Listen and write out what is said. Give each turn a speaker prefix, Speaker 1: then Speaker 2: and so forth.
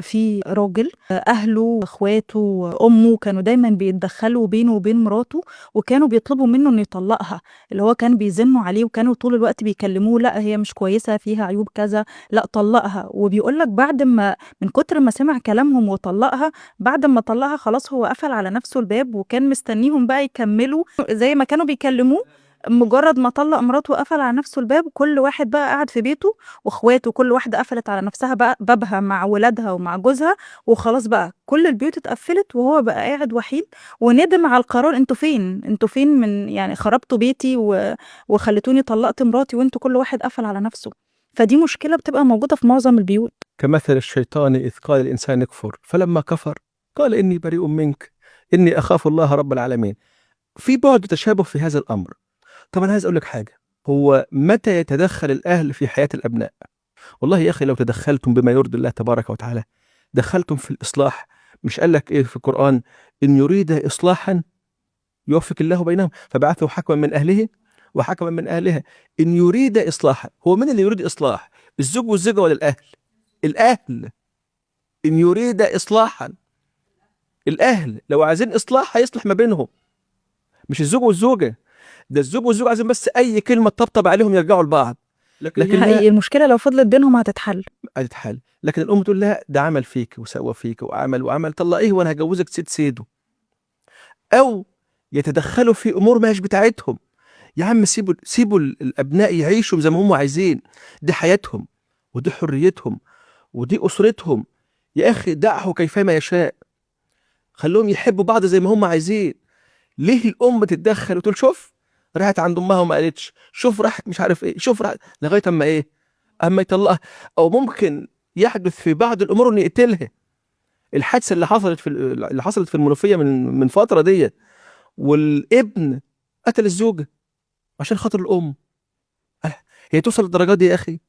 Speaker 1: في راجل أهله اخواته أمه كانوا دايما بيتدخلوا بينه وبين مراته، وكانوا بيطلبوا منه إنه يطلقها، اللي هو كان بيزنوا عليه وكانوا طول الوقت بيكلموه لا هي مش كويسة، فيها عيوب كذا، لا طلقها. وبيقول لك بعد ما من كتر ما سمع كلامهم وطلقها، بعد ما طلقها خلاص هو قفل على نفسه الباب، وكان مستنيهم بقى يكملوا زي ما كانوا بيكلموه. مجرد ما طلق مراته وقفل على نفسه الباب، كل واحد بقى قعد في بيته، واخواته كل واحدة قفلت على نفسها بقى بابها مع ولادها ومع جوزها، وخلاص بقى كل البيوت اتقفلت، وهو بقى قاعد وحيد وندم على القرار. انتوا فين؟ انتوا فين من يعني خربتوا بيتي وخليتوني طلقت مراتي، وانتوا كل واحد قفل على نفسه. فدي مشكلة بتبقى موجودة في معظم البيوت.
Speaker 2: كمثل الشيطان إذ قال الإنسان اكفر فلما كفر قال إني بريء منك إني أخاف الله رب العالمين. في بعد تشابه في هذا الأمر. طب أنا عايز أقول لك حاجة، هو متى يتدخل الأهل في حياة الأبناء؟ والله يا أخي لو تدخلتم بما يرضي الله تبارك وتعالى دخلتم في الإصلاح. مش قال لك إيه في القرآن؟ إن يريد إصلاحا يوفق الله بينهم فبعثوا حكما من أهله وحكما من أهلها. إن يريد إصلاحا، هو من اللي يريد إصلاح؟ الزوج والزوجة ولا الأهل؟ الأهل. إن يريد إصلاحا، الأهل لو عايزين إصلاح هيصلح ما بينهم، مش الزوج والزوجة. ده الزوج والزوجة عايزين بس أي كلمة تطبطب عليهم يرجعوا لبعض. لكن
Speaker 1: حقيقي المشكلة لو فضلت بينهم هتتحل،
Speaker 2: هتتحل. لكن الأم تقول لها ده عمل فيك وسوى فيك وعمل وعمل، طلقيه وأنا هجوزك سيد سيده. أو يتدخلوا في أمور ما هيش بتاعتهم. يا عم سيبوا الأبناء يعيشوا زي ما هم عايزين، دي حياتهم ودي حريتهم ودي أسرتهم. يا أخي دعه كيفما يشاء، خلوهم يحبوا بعض زي ما هم عايزين. ليه الأم تتدخل وتقول شوف راحت عند أمها وما قالتش، شوف راحت مش عارف إيه، شوف راحت، لغاية أما إيه، أما يطلقها. أو ممكن يحدث في بعض الأمور إنه يقتلها. الحادثة اللي حصلت في المنوفية من فترة ديت، والابن قتل الزوجة عشان خاطر الأم. هي توصل للدرجات دي يا أخي؟